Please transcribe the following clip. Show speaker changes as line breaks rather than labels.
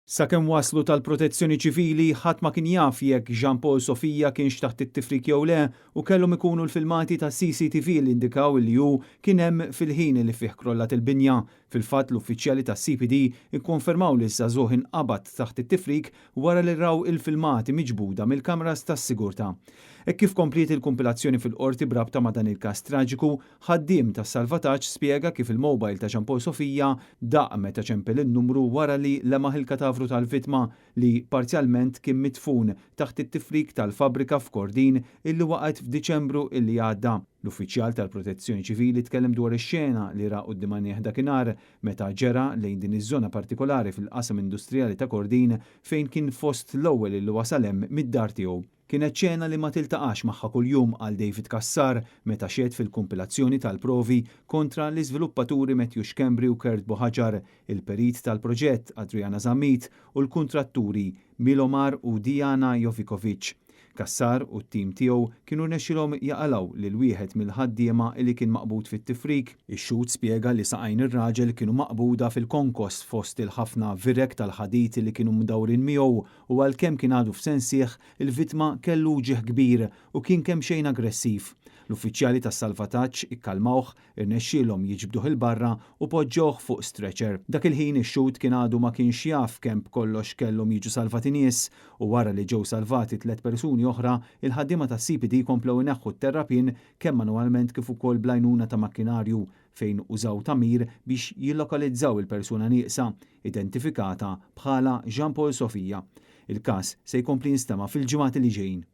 Sakemm waslu tal-Protezzjoni Ċivili, ħadd ma kien jaf jekk Jean Paul Sofia kienx taħt it-tifrik jew le u kellhom ikunu l-filmati ta' CCTV li indikaw li hu kien hemm fil-ħin li fih krollat il-binja. Fil-fatt, l-uffiċjali tas-CPD ikkonfermaw li ż-żagħżugħ inqabad taħt it-tifrik wara li raw il-filmati miġbuda mill-kameras tas-sigurtà. Hekk kif kompliet il-kumpilazzjoni fil-Qorti b'rabta ma' dan il-każ traġiku, Ħaddiem tas-salvataġġ spjega kif il-mobile ta' Jean Paul Sofia daqq meta ċempel in-numru wara li lemaħ il-katavru tal-vittma li parzjalment kien midfun taħt it-tifrik tal-fabbrika f'Kordin illi waqgħet f'Diċembru illi għadda. L-uffiċjal tal-Protezzjoni Ċivili tkellem dwar ix-xena li ra quddiem għajnejh dakinhar meta ġera lejn din iż-żona partikolari fil-qasam industrijali ta' Kordin fejn kien fost l-ewwel illi wasal hemm mid-dar tiegħu. Kienet xena li ma tiltaqax magħha kuljum, qal David Cassar meta xehed fil-kumpilazzjoni tal-provi kontra l-iżviluppaturi Matthew Schembri u Kurt Buhagiar, il-perit tal-proġett Adriana Zammit u l-kuntratturi Milomar u Dijana Jovikovic. Cassar u t-tim tiegħu kienu rnexxilhom jaqalgħu lil wieħed mill-ħaddiema li kien maqbud fit-tifrik. Ix-xhud spjega li saqajn ir-raġel kienu maqbuda fil-konkos fost il-ħafna vireg tal-ħadid li kienu mdawrin miegħu u għalkemm kien għadu f'sensih, il-vittma kellu uġigħ kbir u kien kemxejn aggressiv. L-uffiċjali tas-salvataġġ ikkalmawh, irnexxielhom jiġbduh 'il barra u poġġewh fuq stretcher. Dak il-ħin ix-xhud kien għadu ma kienx jaf kemm b'kollox kellhom jiġu salvati nies u wara li ġew salvati tlett persuni oħra, il-ħaddiema tas-CPD komplew ineħħu t-terrapien kemm manwalment kif ukoll bl-għajnuna ta' makkinarju fejn użaw tagħmir biex jillokalizzaw il-persuna nieqsa, identifikata bħala Jean Paul Sofia. Il-każ se jkompli jinstema' fil-ġimgħat li ġejjin.